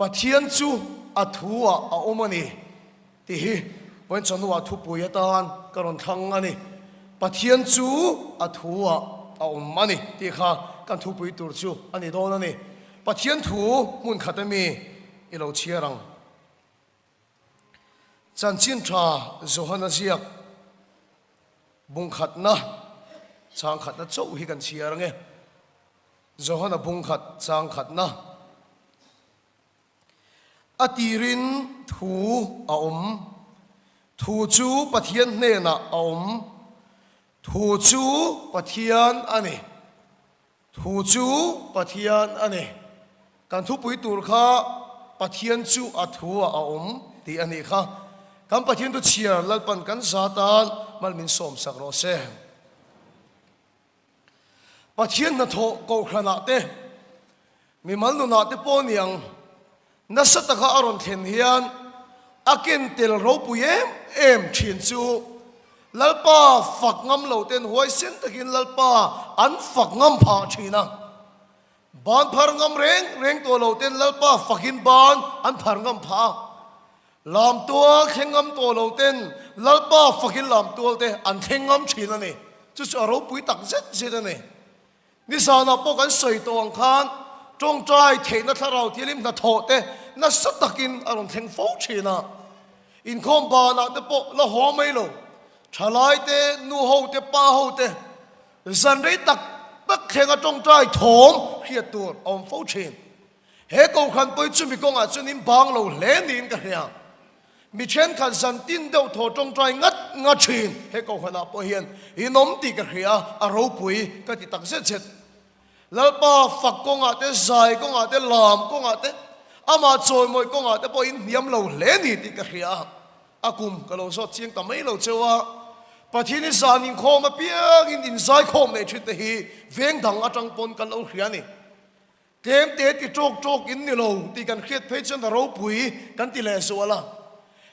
Pathian chu a thu ah a awm a ni tih hi vawiin chawhnuah thupui atan ka rawn thlang a ni. Pathian chu a thu ah a awm a ni tih kha kan thupui tur chu a ni dawn a ni. Pathian thu hmun khat ami i lo chhiar ang. Chanchin tha Johana ziak bungkhatna changkhatna chauh hi kan chhiar ang e. Johana bungkhat changkhatna a tirin thu a awm, thu chu Pathian hnenah a awm, thu chu Pathian a ni. Thu chu Pathian a ni. Kan thupui tur kha Pathian chu a thu ah a awm tih a nih kha. Kan Pathian thu chhiar Lalpan kan za tan mal min sawm sak rawh se. Pathian hnathawh kohhranah te, mimal nunah te pawh niang Nasa taka a rawn thlen hian a ken tel ropui em em thin chu Lalpa fak ngam lo ten huaisen takin Lalpa an fak ngam phah thin a. Ban phar ngam reng reng tawh lo ten Lalpa fakin ban an phar ngam phah a. Lam tual thleng ngam tawh lo ten Lalpa fakin lam tual te an thleng ngam thin a ni. Chu chu a ropui tak zet zet a ni. Nizanah pawh kan sawi tawh ang khan tawngtai theihna thlarau thialim hnathawh te nasa takin a rawn thleng fo thin a. Inkhawm banah te pawh la haw mai lo. Thalai te, nu ho te, pa ho te zan rei tak tak thlenga tawngtai thawm hriat tur a awm fo thin. He kohhran pawi chumi kawngah chuan in bang lo hle niin ka hria. Mi thenkhat zan tin deuh thaw tawngtai ngat ngat thin he kohhranah pawh hian in awm tih ka hria a, a ropui ka ti tak zet zet. Lalpa fak kawngah te, zai kawngah te, lam kawngah te, amah chawimawi kawngah te pawh in hniam lo hle ni tih ka hria a, a kum ka lo zawt chiang ta mai lo cheu a. Pathian i zan inkhawm apiangin inzaikhawm leh thin te hi veng dang atang pawn kan lo hria a ni. Tlem te ti tawk tawk in ni lo tih kan hriat phei chuan a ropui kan ti leh zual a.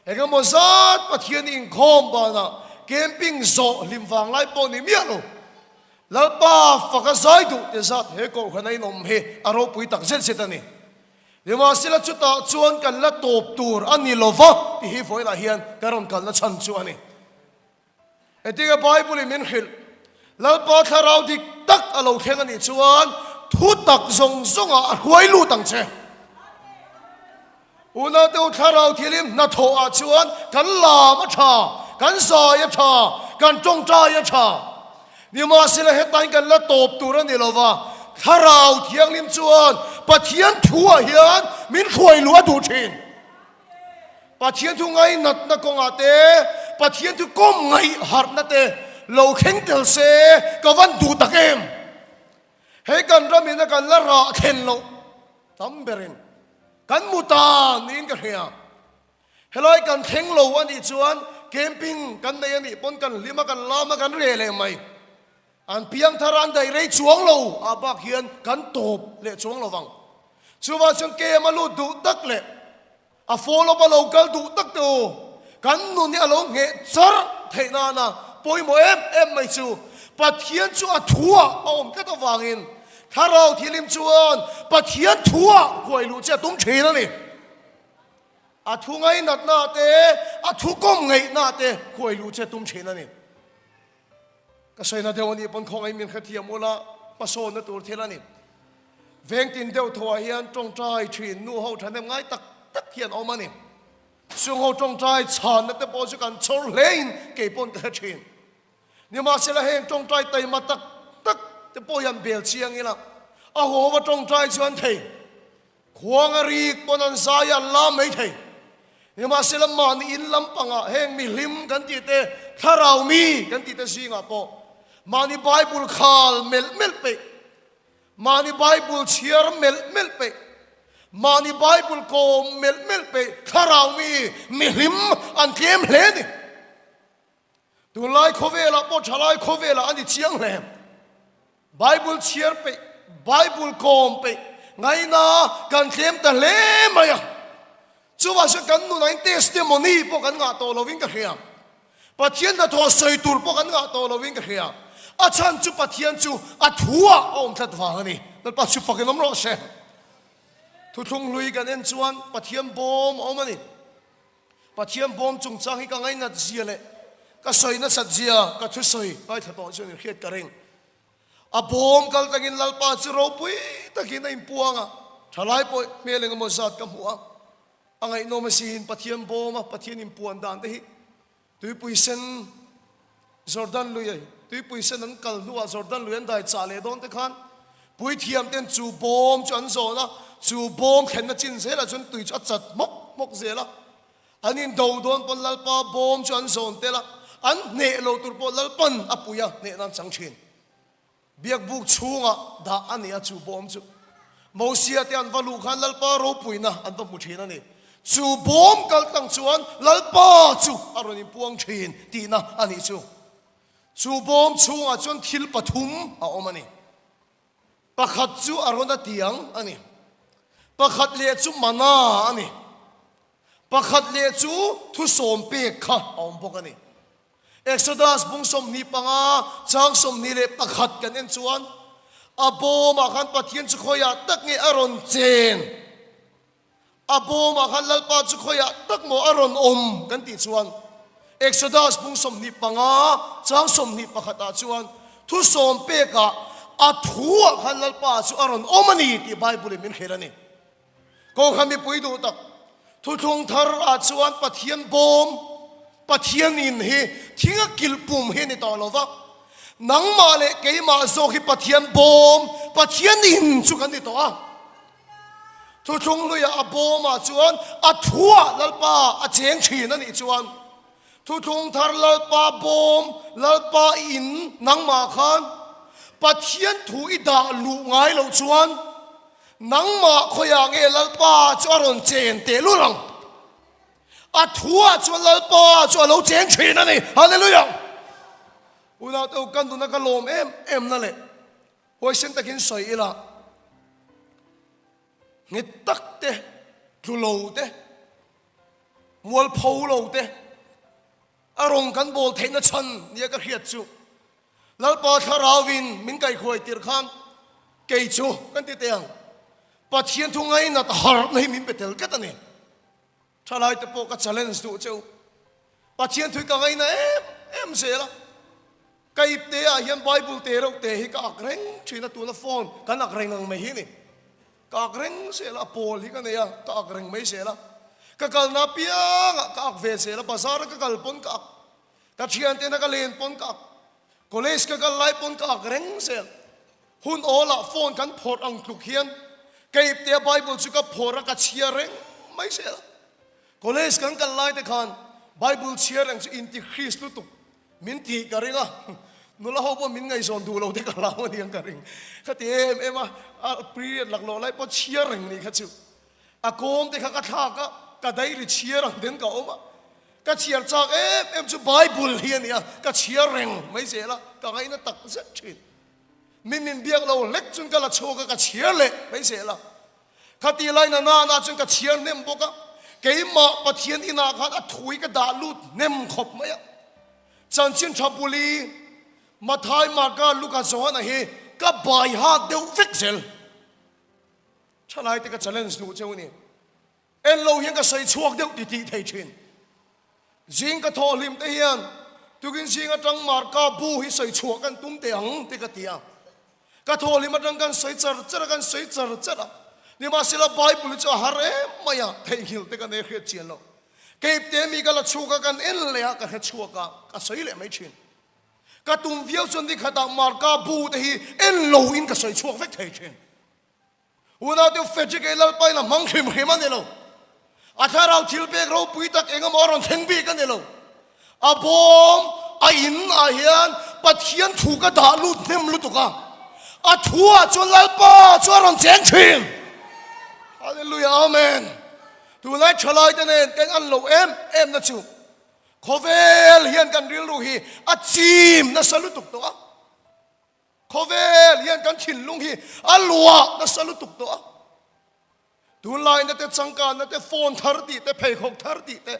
Engemaw zat Pathian inkhawm banah camping zawh hlim vang lai pawh ni miah lo. Lalpa faka zai duh te zat he kohhran a inawm hi a ropui tak zet zet a ni. Nimahsela chutah chuan kan la tawp tur a ni lova tih hi vawiinah hian kan rawn kalna chhan chu a ni. Engtinge Bible in min hrilh? Lalpa thlarau dik tak a lo thleng a nih chuan thu tak zawng zawngah a hruai lut ang che. Unau te thlarau thilin hnathawh ah chuan kan lam a tha, kan zai a tha, kan tawngtai a tha. Nimahsela hetain kan la tawp tur a ni lova, thlarau thianghlim chuan Pathian thu ah hian min hruai luh a duh thin. Pathian thu ngainatna kawngah te, Pathian thu kawm ngaih harhna te lo thleng tel se ka van duh tak em? Hei kan ram ina kan la rah thlen loh tam berin kan mu ta niin ka hria. Helai kan thleng lo a nih chuan camping kan nei a nih pawn kan hlim a, kan lam a, kan reh leh mai. An piangthar an daih rei chuang lo ah bak hian kan tawp leh chuang lo vang. Chuvang chuan KM a lut duh tak leh a follow up a lo kal duh tak te u, kan nun hi a lo ngheh char theih nana pawimawh em em mai chu Pathian chu a thu ah a awm tlat avangin Thlarau Thianghlim chuan Pathian thu ah huai luh che a tum thin a ni. A thu ngainatna te, a thu kawm ngaihna te huai luh che a tum thin a ni. Ka sawina deuh a nih pawn khawngaih min hrethiam ula hmasawnna tur thil a ni. Veng tin deuh thuah hian tawngtai thin nu ho thahnem ngai tak tak hian awm a ni. Chung ho tawngtai chhanna te pawh chu kan chhawr hlein kei pawn ka hre thin. Nimahsela heng tawngtai taima tak tak te pawh hian bel chiang ila a haw va tawngtai chuan thei. Khuang a rik pawn an zai a, an lam mai thei. Nimahsela mahni in lampangah heng mihlim kan tih te, thlarau mi kan tih te zingah pawh mahni Bible khal melh melh peih, mahni Bible chhiar melh melh peih, mahni Bible kawm melh melh peih thlarau mi mihlim an tlem hle a ni. Tunlai khawvelah pawh thalai khawvelah a ni chiang hle. Bible chhiar peih, Bible kawm peih ngaina kan tlem ta hle mai a. Chuvah chuan kan nunah in testimony pawh kan ngah tawh lovin ka hria. Pathian hnathawh sawi tur pawh kan ngah tawh lovin ka hria. A chhan chu Pathian chu a thu ah a awm tlat vang a ni. Lalpa chu fakin awm rawh se. Thuthlung hlui kan en chuan Pathian bawm a awm a ni. Pathian bawm chungchang hi ka ngainat zia leh ka sawi nasat zia ka thusawi ngaithla tawh chuan in hriat ka ring. A bawm kal takin Lalpa chu ropui takin a inpuang a, thalai pawh hmel engemaw zat ka hmu a, a ngaihnawm asin Pathian bawm a Pathian inpuan dan te hi Tuipui sen Jordan lui Tuipui sen an kal hnuah Jordan lui an dai chah leh dawn te khan puithiam ten chu bawm chu an zawn a, chu bawm thlenna chin zelah chuan tui chu a chat hmawk hmawk zel a. An indo dawn pawn Lalpa bawm chu an zawn tel a, an hneh lo tur pawh Lalpan a pui a, hnehna an chang thin. Biakbuk chhungah dah a ni a, chu bawm chu Mosia te an va luh khan Lalpa ropuina an va hmu thin a ni. Chu bawm kal tlang chuan Lalpa chu a rawn inpuang thin tihna a nih chu. Chu bawm chhungah chuan thil pathum a awm a ni. Pakhat chu a rawn a tiang a ni. Pakhat leh chu mana a ni. Pakhat leh chu thusawm pek kha a awm bawk a ni. Exodus bung 25, chang 21 kan en chuan a bawmah khan Pathian chu khawiah tak nge a rawn chen? A bawmah khan Lalpa chu khawiah tak maw a rawn awm kan tih chuan Exodus bung 25, chang 21 ah chuan thusawm pekah a thuah khan Lalpa chu a rawn awm a ni tih Bible in min hrilh a ni. Kohhran mipui duh tak, thuthlung thar ah chuan Pathian bawm, Pathian in hi thing a kilh pum hi a ni tawh lo va, nangmah leh keimah zawk hi Pathian bawm, Pathian in chu kan ni tawh a. Thuthlung hluiah a bawm ah chuan a thuah Lalpa a cheng thin a nih chuan, thuthlung thar Lalpa bawm, Lalpa in nangmah khan Pathian thu i dah luh ngai loh chuan, Nangmah khawiah nge Lalpa chu a rawn chen teh lul ang? A thuah chuan Lalpa chu a lo cheng thin a ni. Hallelujah! Unau te u, kan nuna ka lawm em em na leh huaisen takin sawi ila, nghet tak te, tlu lo te, mualpho lo te, A rawng kan bawl theihna chhan nia ka hriat chu Lalpa Thlarauin min kaihruai tir khan kei chu kan ti teh ang, Pathian thu ngainat harhna hi min pe tel tlat a ni. Thalaite pawh ka challenge duh che u. Pathian thu hi ka ngaina em em zel a. Ka ipte ah hian Bible te reuh te hi ka ak reng thin a, tuna phone kan ak reng ang mai hi ni. Ka ak reng zel a, pawl hi ka nei a, ka ak reng mai zel a. Ka kalna apiangah ka ak ve zel a, bazar a ka kal pawn ka ak, ka thiantena ka len pawn ka ak, college ka kal lai pawn ka ak reng zel. Hun awlah phone kan phawrh ang tluk hian ka ipte a Bible chu ka phawrh a, ka chhiar reng mai zel a. College kan kal lai te khan Bible chhiar reng chu inti-Christ lutuk Min tih ka ring a, nula ho pawh min ngaihzawn duh lo te ka hlau a niang ka ring. Ka ti em em a, a period laklawh lai pawh chhiar reng ni kha chu. A kawm te kha ka thlak a, ka diary chhiar ang ten ka awm a. Ka chhiar chak em em chu Bible hi a nia, ka chhiar reng mai zel a, ka ngaihna tak zet thin. Min min biak lo hlek chuan ka la chhuak a, ka chhiar leh mai zel a. Khati lai na nana chuan ka chhiar hnem bawk a, keimah Pathian inah khan a thui ka dah lut hnem khawp mai a. Chanchin tha buli Mathai, Marka, Luka, Johana hi ka bai hak deuh vek zel. Thalai te ka challenge duh cheu ni. En lo hian ka sawi chhuak deuh ti tih thei thin. Zing ka thawh hlim te hian tukin zing atang Marka bu hi sawi chhuah kan tum teh ang ti ka ti a. Ka thawh hlim atang kan sawi char char a, kan sawi char char a. Nimahsela Bible hi chu a har em mai a, theihnghilh te ka nei hriat chian lo. Keip te mi ka la chhuak a, kan en leh a, ka hre chhuak a, ka sawi leh mai thin. Ka tum viau chuan nikhatah Marka bu te hi en lo in ka sawi chhuak vek thei thin. Unaute Frederick ei Lalpa in a hmang hrim hrim a ni lo. A thlarau thil pek ropui tak eng emaw a rawn thleng bik a ni lo. A bawm a in ah hian Pathian thu ka dah lut hnem lutuk a. A thu ah chuan Lalpa chu a rawn cheng thin. Hallelujah Amen. Tunlai thalai te nen ka in an loh em em na chu khawvel hian kan rilru hi a chim nasa lutuk tawh a. Khawvel hian kan thinlung hi a luah nasa lutuk tawh a. Tunlaina te, changkanna te, phone thar tih te, pheikhawk thar tih te,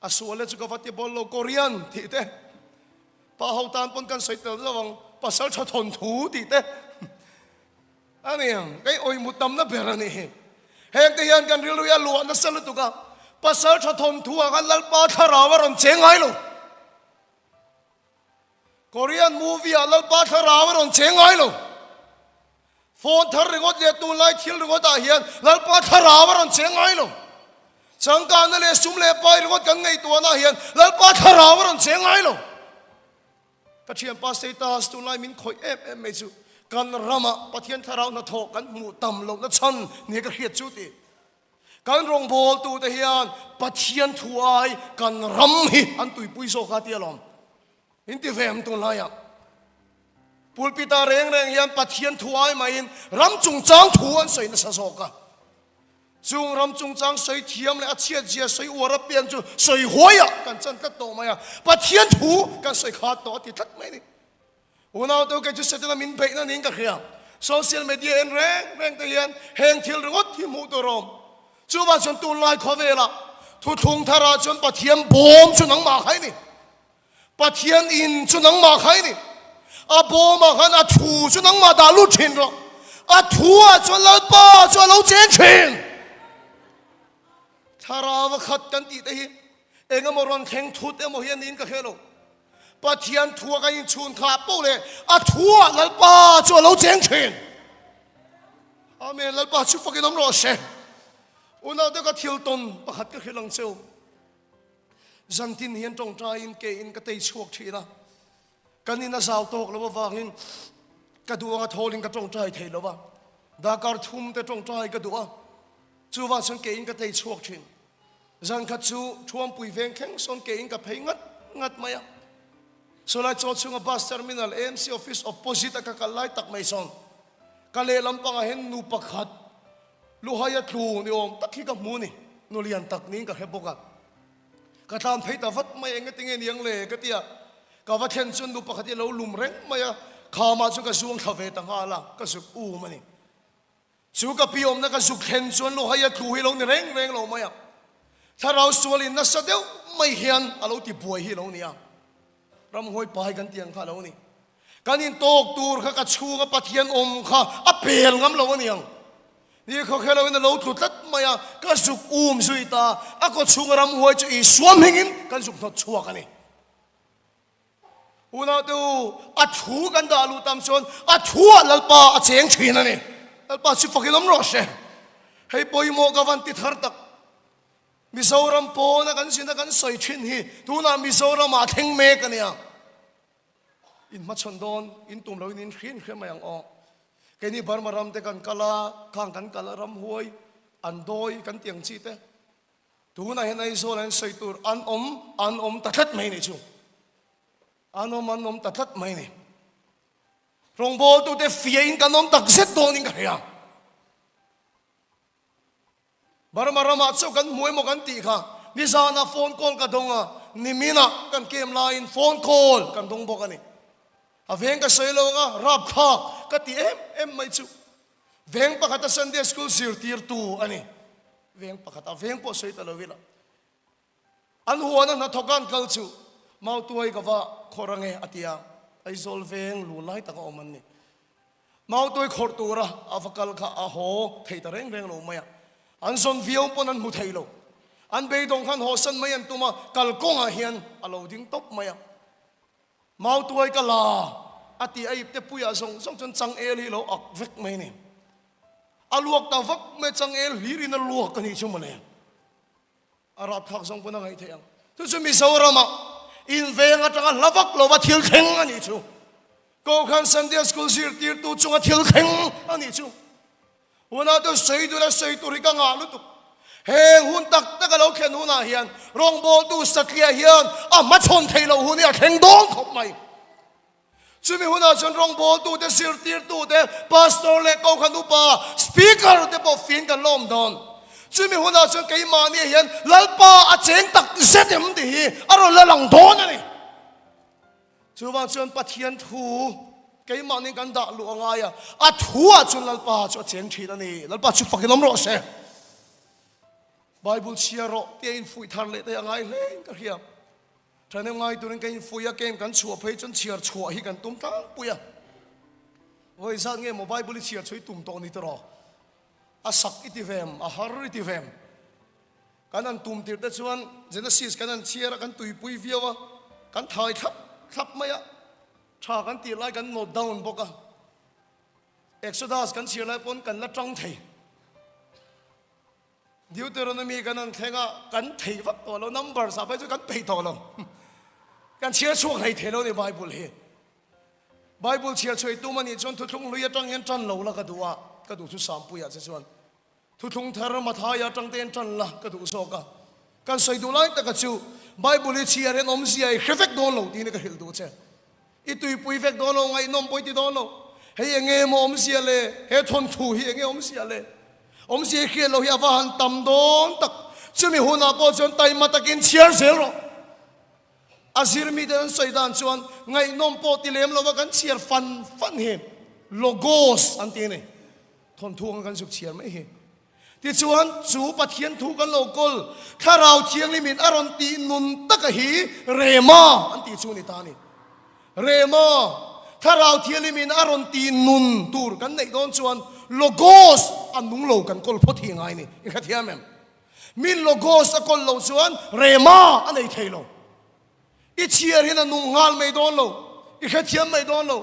a sual e chu ka va ti bawl lo, Korean tih te, pa ho tan pawn kan sawi tel zauh ang, pasal tha thawn thu tih te. A ni ang, kei awih mu tamna ber a ni hi. Heng te hian kan rilru hi a luah nasa lutuk a, pasal tha thawmthu ah khan Lalpa thlarau a rawn cheng ngai lo. Korean movie ah Lalpa thlarau a rawn cheng ngai lo. Phone thar ringawt leh tunlai thil ringawt ah hian Lalpa thlarau a rawn cheng ngai lo. Changkanna leh sum leh pai ringawt kan ngaihtuahna ah hian Lalpa thlarau a rawn cheng ngai lo. Ka thianpa status tunlai min khawih em em mai chu kan ramah Pathian thlarau hnathawh kan hmuh tam lohna chhan nia ka hriat chu ti. Kan rawngbawltute hian Pathian thu ai kan ram hi an tuipui zawk a ti alawm. In ti ve ang tunlaiah. Pulpit-ah reng reng hian Pathian thu ai maiin ram chungchang thu an sawi nasa zawk a. Chung ram chungchang sawi thiam leh a chhiat zia sawi uar apiang chu sawi huaiah kan chan tlat tawh mai a, Pathian thu kan sawi khat tawh a ti tlat mai a ni. Unaute kei chu Setana min beihna niin ka hria. Social media en reng reng te hian heng thil ringawt hi hmuh tur a awm. Chuvang chuan tunlai khawvelah thuthlung tharah chuan Pathian bawm chu nangmah kha i ni. Pathian in chu nangmah kha i ni. A bawmah khan a thu chu nangmah dah lut thin rawh. A thu ah chuan Lalpa chu a lo cheng thin. Thlarau a khat kan tih te hi eng emaw rawn thleng thut emaw hi a niin ka hre lo. Pathian thu a kan inchhun khah poh leh a thu ah Lalpa chu a lo cheng thin. Amen. Lalpa chu fakin awm rawh se. Unaute ka thil tawn pakhat ka hrilh ang cheu. Zantin hian tawngtaiin ke in ka tei chhuak thin a, kan in a zau tawk lo avangin ka duh anga thawlin ka tawngtai thei lo va, darkar thum te tawngtai ka duh a, chuvang chuan ke in ka tei chhuak thin. Zan khat chu Thuampui veng thleng sawn ke in ka phei ngat ngat mai a, Sawlai chaw chhunga bus terminal AMC office opposite a ka kal lai tak mai sawn ka lehlam pangah hian nu pakhat Luhai a tlu ni awm tak hi ka hmu ni, nu lian tak niin ka hre bawk a. Ka tlan phei ta vat mai, eng enge niang le ka ti a. Ka va thlen chuan nu pakhat hi a lo lum reng mai a, khamah chuan ka zuang thla ve ta nghal a, ka zuk um a ni. Chu ka pi awmna ka zuk thlen chuan luhai a tlu hi a lo ni reng reng lo mai a, thlarau sualin nasa deuh mai hian a lo ti buai hi a lo ni a. Ramhuai pai kan tih ang kha a lo ni. Kan intawk tur kha ka chhunga Pathian awm kha a pel ngam lo a niang. Ni khawkhel loin a lo tlu tlat mai a, ka zuk um zui ta. A kaw chhunga ramhuai chu Isua hmingin kan zuk hnawt chhuak a ni. Unaute u, a thu kan dah luh tam chuan a thuah Lalpa a cheng thin a ni. Lalpa chu fakin awm rawh se. Hei pawimawh ka van ti thar tak. Mizoram pawna kan zina kan sawi thin hi tunah Mizoramah a thleng mek a nia. In hmachhawn dawn, in tum loin in hriin hria mai ang aw. Keini Burma ram te kan kal a, khang kan kal a ramhuai, an dawi kan ti ang chi te. Tunah hian Aizawl ah hian sawi tur an awm, an awm ta tlat mai nih chu. An awm, an awm ta tlat mai ni. Rawngbawltute fiahin kan awm tak zet dawnin ka hria. Burma ramah chauh kan hmu emaw kan tih kha nizanah phone call ka dawng a, niminah kan kem laiin phone call kan dawng bawk a ni. A veng ka sawi lo anga rapthlak ka ti em em mai chu. Veng pakhata Sunday School zirtirtu a ni. Veng pakhat a veng pawh sawi ta lo ila. An huana hnathawk an kal chu Mautuai ka va khawrh ange a ti a, Aizawl veng lu lai taka awm an ni. Mautuai khawrh tura a va kal kha a haw thei ta reng reng lo mai a, an zawn viau pawn an hmu thei lo. An beidawng khan hawsan mai an tum a, kalkawngah hian a lo ding tawp mai a. Mautuai ka la a ti a ipte puiah zawng zawng chuan changel hi lo ak vek mai a ni. A luak ta vak mai, changel hlirin a luak a nih chu mawle. A rapthlak zawng pawn a ngaih theih ang. Chu chu Mizoramah inveng atanga hla vak lova thil thleng a nih chu. Kohhran Sunday School zirtirtu chunga thil thleng a nih chu. Hunah chu sawi duh leh sawi tur hi ka ngah lutuk. Heng hun tak tak a lo thlen hunah hian rawngbawltu satliah hian a hmachhawn theih loh hun hi a thleng dawn khawp mai. Chumi hunah chuan rawngbawltute, zirtirtute, pastor leh kohhran upa, speaker te pawh fing kan la awm dawn. Chumi hunah chuan keimahni hian Lalpa a cheng tak zet em tih hi a rawn la lang dawn a ni. Chuvang chuan Pathian thu keimahni kan dah luh a ngai a, a thuah chuan Lalpa chu a cheng thin a ni. Lalpa chu fakin awm rawh se. Bible chhiar rawh tia infuih thar leh te a ngai hlein ka hria. Thahnem ngai turin ka infuih a, game kan chhuah phei chuan chhiar chhuah hi kan tum tlangpui a. Vawi zat nge maw Bible i chhiar chu i tum tawh ni tawh? A sak i ti vem, a har i ti vem. Kan han tum tirh te chuan Genesis kan han chhiar a, kan tuipui viau a, kan thai thlap thlap mai a, tha kan tih lai kan note down bawk a. Exodus kan chhiar lai pawn kan la tang thei. Deuteronomy kan han thleng a, kan thei vak tawh lo, numbers ah phei chu kan peih tawh lo. Kan chhiar chhuak hlei thei lo ni Bible hi. Bible chhiar chhuai tum a nih chuan thuthlung hlui atang hian tan lo la ka duh a, ka duh chu Sampuiah che chuan thuthlung thar Mathaia atang te hian tan la ka duh zawk a. Kan sawi duh lai taka chu Bible hi chhiar hian awmzia i hre vek dawn lo tiin ka hrilh duh che. I tuipui vek dawn lo, ngaihnawm pawh i ti dawn lo. Hei enge maw awmzia le? He thawnthu hi enge awmzia le? Awmzia i hriat loh hi a va han tam dawn tak. Chumi hunah pawh chuan taima takin chhiar zel rawh. A zirmite an sawi dan chuan ngaihnawm pawh ti lem lova kan chhiar fan fan hi Logos an ti a ni. Thawnthu anga kan zuk chhiar mai hi. Tichuan, chu Pathian thu kan lo kawl, Thlarau Thianghlimin a rawn tih nun taka hi Rema an tih chu a ni ta a ni. Rema, Thlarau Thianghlimin a rawn tih nun tur kan neih dawn chuan Logos a nung lo kan kawl phawt hi a ngai a ni. I hrethiam em? Min Logos a kawl loh chuan Rema a nei thei lo. I chhiar hian a nung nghal mai dawn lo, i hrethiam mai dawn lo.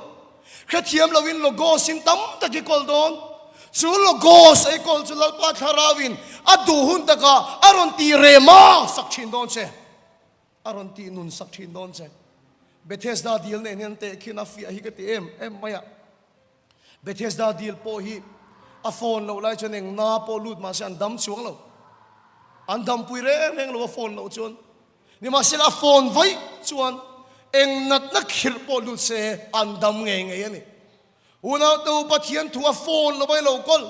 Hrethiam loin Logos in tam tak i kawl dawn. Chu Logos a i kawl chu Lalpa Thlarauin a duh hun takah a rawn tih rema sak thin dawn che. A rawn tih nun sak thin dawn che. Bethesda dil nen hian tehkhin a fiah hi ka ti em em mai a. Bethesda dil pawh hi a phone loh lai chuan eng na pawh lut mahse an dam chuang lo. An dampui reng reng lo a phone loh chuan. Nimahsela a phone vaih chuan eng natna khirh pawh lut se an dam ngei ngei a ni. Unau te u Pathian thu a phone lo a i lo kawl,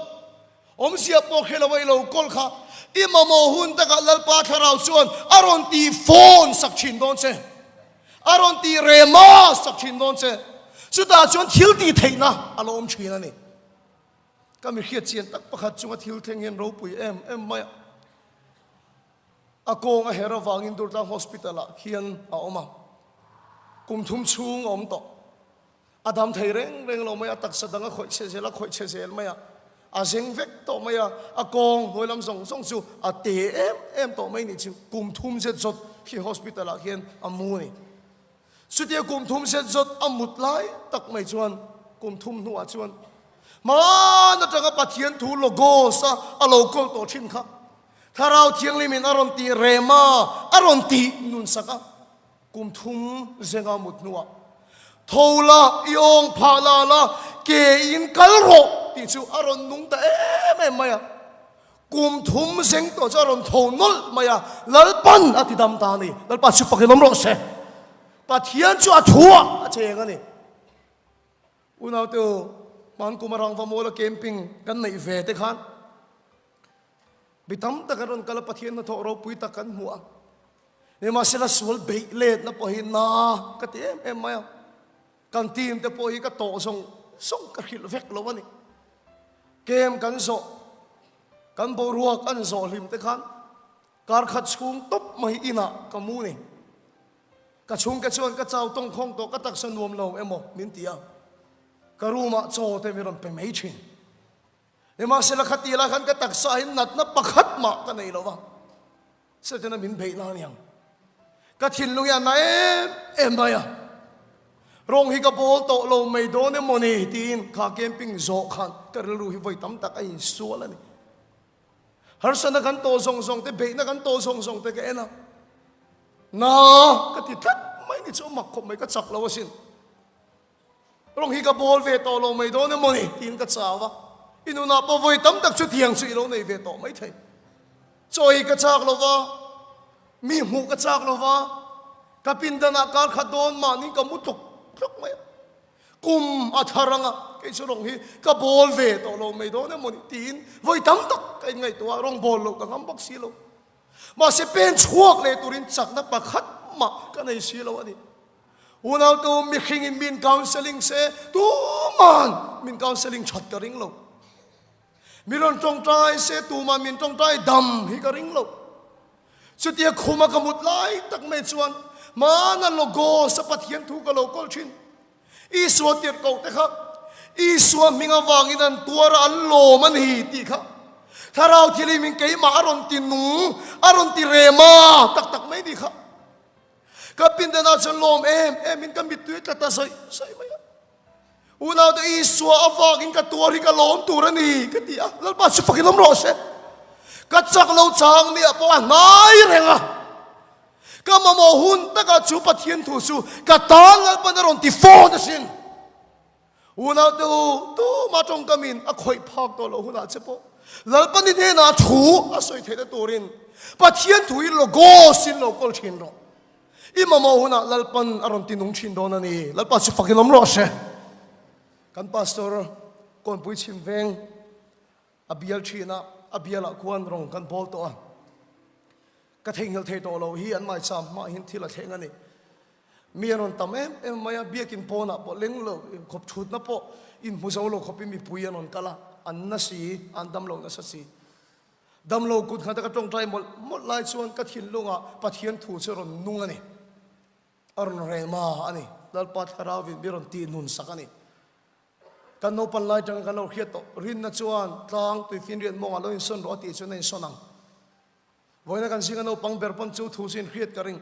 awmzia pawh hre lo a i lo kawl kha i mamawh hun takah Lalpa Thlarau chuan a rawn tih phone sak thin dawn che. A rawn tih rema sak thin dawn che. Chutah chuan thil tih theihna a lo awm thin a ni. Ka mi hriat chian tak pakhat chunga thil thleng hian ropui em em mai a. A kawng a her avangin Durtlang Hospital ah khian a awm a. Kum thum chhung a awm tawh. A dam thei reng reng lo mai a, taksa dang a khawih chhe zel a, khawih chhe zel mai a, a zeng vek tawh mai a, a kawng hnuai lam zawng zawng chu a te em em tawh mai nih chu. Kum thum zet zawt khi hospital ah khian a mu a ni. Chutia kum thum zet zawt a mut lai tak mai chuan kum thum hnuah chuan hmaan atanga Pathian thu Logos a a lo kawl tawh thin kha Thlarau Thianghlimin a rawn tih rem a, a rawn tih nun sak a. Kum thum zenga mut hnuah, Tho la, i awng phah la la, ke in kal rawh tih chu a rawn nung ta em em mai a. Kum thum zeng tawh chu a rawn tho nawlh mai a, Lalpan a ti dam ta a ni. Lalpa chu fak in awm rawh se. Pathian chu a thuah a cheng a ni. Unaute u, hman kum a rangva mawla camping kan neih ve te khan Mi tam tak an rawn kal a, Pathian hnathawh ropui tak kan hmu a. Nimahsela sual beih letna pawh hi na ka ti em em mai a. Kan team te pawh hi ka tawh zawng zawng ka hrilh vek lo a ni. Game kan zawh, kan boruak an zawh hlim te khan kar khat chhung tawp mai inah ka mu ni. Ka chhungte chuan ka chau tawngkhawng tawh ka taksa nuam lo emaw min ti a. Ka room ah chaw te min rawn pe mai thin. Nimahsela khati lai khan ka taksa hi natna pakhat mah ka nei lo va, Setana min beih na aniang. Ka thinlung hi a na em em mai a, rawng hi ka bawl tawh lo mai dawn emaw ni tiin kha camping zawh khan ka rilru hi vawi tam tak a insual a ni. Harsana kan tawh zawng zawng te, beihna kan tawh zawng zawng te ka en a, na ka ti tlat mai ni chu a mak khawp mai, ka chak lo asin. Rawng hi ka bawl ve tawh lo mai dawn emaw ni tiin ka chau a, i nunah pawh vawi tam tak chutiang chu i lo nei ve tawh mai thei. Chaw hi ka chak lo va, mi hmuh ka chak lo va, ka pindanah kar khat dawn mahni ka mu tluk tluk mai a, kum a thar anga kei chu rawng hi ka bawl ve tawh lo mai dawn emaw ni tiin vawi tam tak ka inngaihtuah a, rawng bawl loh ka ngam bawk si lo. Mahse pen chhuak leh turin chakna pakhat mah ka nei si lo a ni. Unautu mihringin min counselling se tuman min counselling that ka ring lo. Mi rawn tawngtai se tuman min tawngtai dam hi ka ring lo. Chutia khuma ka mut lai tak mai chuan mana logos a Pathian thu ka lo kawl thin. Isua tirhkoh te kha. Isua hming avangin an tuar a, an lawm a ni tih kha Thlarau Thianghlimin keimah a rawn ti nung, a rawn ti rem a, tak tak mai ni kha. Ka pindanah chuan lawm em emin ka mittui tla ta sawi sawi mai a. Unaute Isua avangin ka tuar hi ka lawm tur a ni ka ti a, Lalpa chu fakin awm rawh se. Ka chak lo chang nia pawh a hnai reng a. Ka mamawh hun takah chu Pathian thu chu ka tan Lalpan a rawn ti fawn asin. Unaute u, tuma tawngkamin a khawih phak tawh loh hunah che pawh Lalpan i hnenah thu a sawi theihna turin Pathian thu hi logos in lo kawl thin rawh. I mamawh hunah Lalpan a rawn ti nung thin dawn a ni. Lalpa chu fakin awm rawh se. Kan pastor Kawnpui chhim veng a bial thin a, a bialah khuan rawng kan bawl tawh a. Ka theihnghilh thei tawh lo hi an maicham hmaah hian thil a thleng a ni. Mi an rawn tam em em mai a, biakin pawnah pawh leng lo khawp thutna pawh inhmu zo lo khawpin mipui an rawn kal a, an na si, an dam lo nasa si. Dam lo kut nghata ka tawngtai mawlh mawlh lai chuan ka thinlungah Pathian thu chu a rawn nung a ni. A rawn rem a a ni. Lalpa Thlarauin mi rawn tihnun sak a ni. Kan naupan lai tanga kan lo hriat tawh rinna chuan tlang tuifinriat mawngah lo insawn rawh a tih chuan a insawn ang. Vawiina kan zinga naupang ber pawn chu thu chu inhriat ka ring.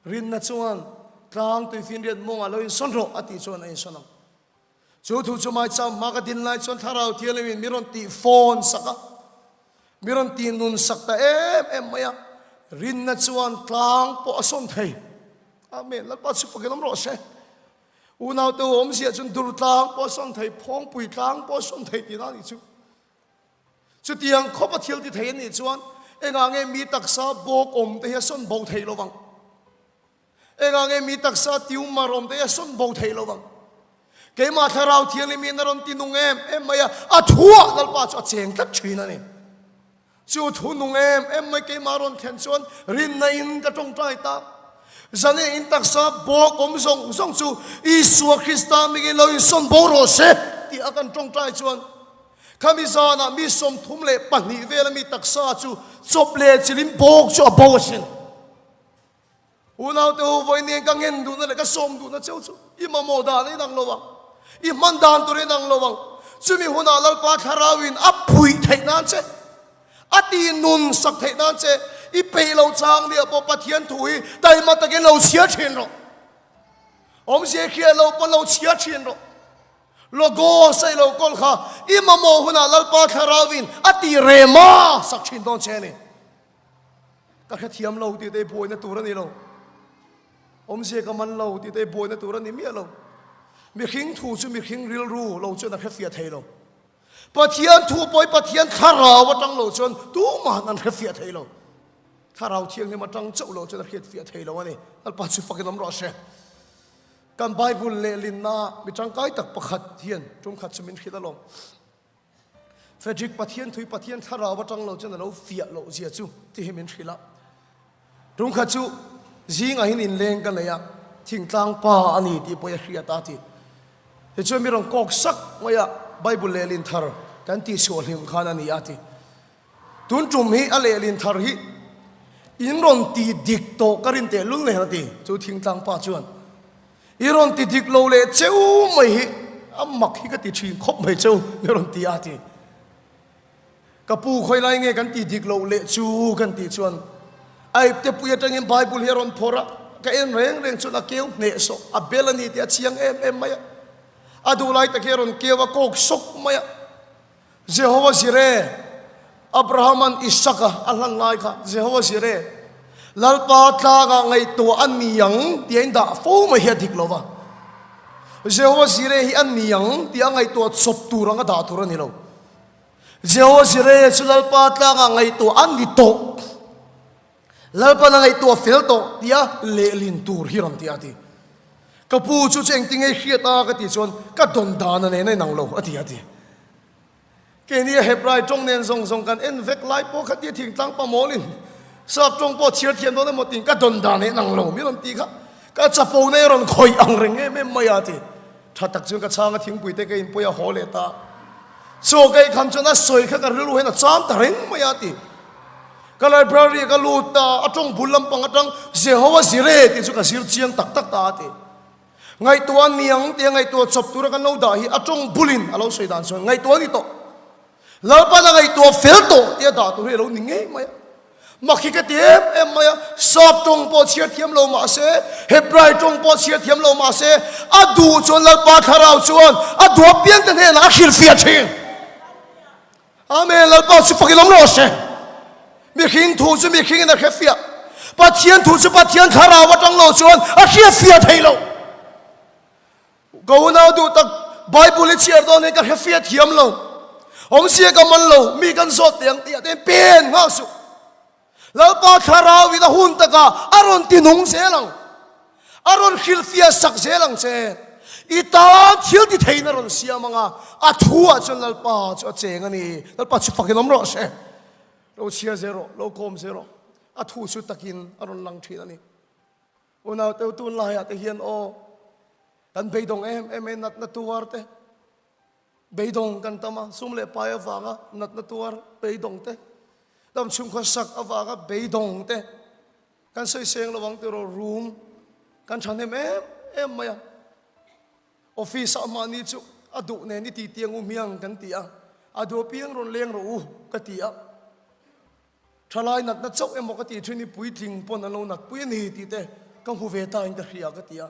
Rinna chuan tlang tuifinriat mawngah lo insawn rawh a tih chuan a insawn ang. Chu thu chu maicham hma ka din lai chuan Thlarau Thianghlimin mi rawn tih fawn sak a, mi rawn tih nun sak ta em em mai a. Rinna chuan tlang pawh a sawn thei. Amen. Lalpa chu fakin awm rawh se. Unaute u awmzia chuan dur tlang pawh a sawn thei, phawngpui tlang pawh a sawn thei tihna a nih chu. Chutiang khawp a thil ti thei a nih chuan engah nge mi taksa bawk awm te hi a sawn bo thei lo vang? Engah nge mi taksa tumor awm te hi a sawn bo thei lo vang? Keimah Thlarau Thianghlim in a rawn ti nung em em mai a, a thuah Lalpa chu a cheng tlat thin a ni. Chu thu nung em em mai keimah rawn thlen chuan rinna in ka tawngtai ta. Zane in taksa bawk awm zawng zawng chu Isua Krista mingin lo insawn bo rawh se tih a kan tawngtai chuan Khami zanah mi 32 vela mi taksa chu chawp leh chilin bawk chu a bo asin. Unaute u, vawiin ka ngen duhna leh ka sawm duhna cheu chu i mamawh dan a inang lo ang, i hman dan tur a inang lo ang. Chumi hunah Lalpa Thlarauin a phuih theih nan che, a tih nun sak theih nan che, i peih lo chang nia pawh Pathian thu hi taima takin lo chhiar thin rawh. Awmzia hriat lo pawh lo chhiar thin rawh. Logos a i lo kawl kha i mamawh hunah Lalpa Thlarauin a ti rem a sak thin dawn che a ni. Ka hrethiam lo tih te i buaina tur a ni lo. Awmzia ka man lo tih te i buaina tur a ni miah lo. Mihring thu chu mihring rilru lo chuan a hrefiah thei lo. Pathian thu pawh hi Pathian Thlarau atang lo chuan tumahan an hrefiah thei lo. Thlarau Thianghlim atang chauh lo chuan a hriatfiah thei lo a ni. Lalpa chu fakin awm rawh se. Kan Bible lehlinna mi tangkai tak pakhat hian tumkhat chu min hrilh alawm. Frederick Pathian thui Pathian thlarau atang lo chuan a lo fiah loh zia chu ti hi min hrilh a. Tumkhat chu zingah hian inleng ka nei a, thingtlang pa a ni tih pawh i a hriat a ti. Tichuan mi rawn kawk sak mai a, Bible lehlin thar kan tihchhuah hlim khan a ni a ti. Tun tum hi a lehlin thar hi in rawn ti dik tawh ka rin teh lul nen a ti. Chu thingtlang pa chuan i rawn ti dik lo leh cheu mai hi a mak hi ka ti thin khawp mai cheu ni rawn ti a ti. Ka pu khawi lai nge kan ti dik loh leh chu kan tih chuan a ipte pui atangin Bible hi a rawn phawrh a, ka en reng reng chuan a keu hneh sawh a bel a ni tih a chiang em em mai a. A duh lai tak hi a rawn keu a kawk sawk mai a. Jehovah Jireh, Abrahama'n Isaka a hlan lai kha Jehovah Jireh, Lalpa tlangah ngaihtuah a ni ang tih a indah fo mai hi a dik lo va. Jehovah Jireh hi a ni ang tih a ngaihtuah chawp tur anga dah tur a ni lo. Jehovah Jireh chu Lalpa tlangah ngaihtuah a ni tawh. Lalpan a ngaihtuah fel tawh tia lehlin tur hi rawn ti a ti. Ka pu chu chu engtin nge hriat a ka tih chuan ka dawn dan a nen a inang lo a ti a ti. Keini a Hebrai tawng nen zawng zawng kan en vek lai pawh kha tia thingtlang pa mawlin sap tawng pawh chhiar thiam dawn emaw tiin ka dawn dan a inang lo mi rawn ti kha ka chapo na i rawn khawih ang reng em em mai a ti. Tha tak chuan ka chhang a thingpui te ka inpui a haw leh ta. Chaw ka eikham chuan a sawi kha ka rilru hian a cham ta reng mai a ti. Ka library ah ka lut ta, a tawng bul lampang atang Jehovah Jireh tih chu ka zir chiang tak tak ta a ti. Ngaihtuah a ni ang tia ngaihtuah chawp tura kan lo dah hi a tawng bulin a lo sawi dan chuan ngaihtuah a ni tawh. Lalpan a ngaihtuah fel tawh tia dah tur hi a lo ni ngei mai a. Mak hi ka ti em em mai a, Sap tawng pawh chhiar thiam lo mah se, Hebrai tawng pawh chhiar thiam lo mah se, a duh chuan Lalpa thlarau chuan a duh apiangte hnenah a hrilhfiah thin. Amen, Lalpa chu fakin awm rawh se. Mihring thu chu mihringin a hrefiah. Pathian thu chu Pathian thlarau atang lo chuan a hriatfiah thei lo. Ka unau duh tak, Bible i chhiar dawn hian ka hrefiah thiam lo. Awmzia ka man lo, mi kan zawt teh ang tih ah te hian pen nghak suh. Lalpa thlarau in a hun takah a rawn ti nung zel ang. A rawn hrilhfiah sak zel ang che. I tan thil ti theiin a rawn siam ang a, a thu ah chuan Lalpa chu a cheng a ni. Lalpa chu fakin awm rawh se. Lo chhiar zel rawh, lo kawm zel rawh. A thu chu takin a rawn lang thin a ni. Unau teu tunlaiah te hian aw, kan beidawng em em e natna tuar te, beidawng kan tam a, sum leh pai avanga natna tuar beidawng te, dam chhungkhaw sak avanga beidawng te, kan sawi seng lo ang tiraw room kan thahnem em em mai a. Office ah mahni chu a duh nen i ti tiang u hmiang kan ti a, a duh apiang rawn leng rawh u ka ti a. Thalai natna chauh emaw ka tih thin hi puitling pawn an lo natpui a ni tih te ka hmu ve ta in ka hria ka ti a.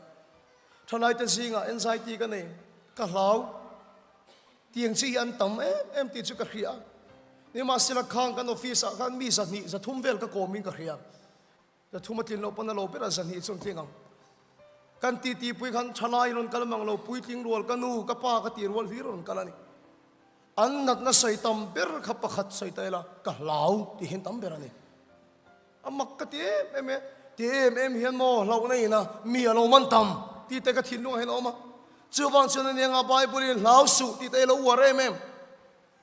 Thalai te zingah anxiety ka nei, ka hlau tiang chi hi an tam em em tih chu ka hria. Nimahsela khang kan office ah khan mi 200 300 vel ka kawm in ka hria. 300 a tlin loh pawn a lo ber a 200 chu an tling ang. Kan titi pui khan thalai rawn kal mang lo, puitling rual ka nu, ka pa ka tih rual hlir rawn kal a ni. An natna sawi tam ber kha pakhat sawi ta ila, ka hlau tih hian tam ber a ni. A mak ka ti em em e, ti em em hian maw hlauhna ina mi a lo man tam tih te ka thinlungah hian a awm a. Chuvang chuan a nia nga Bible in hlau suh tih te i lo uar em em.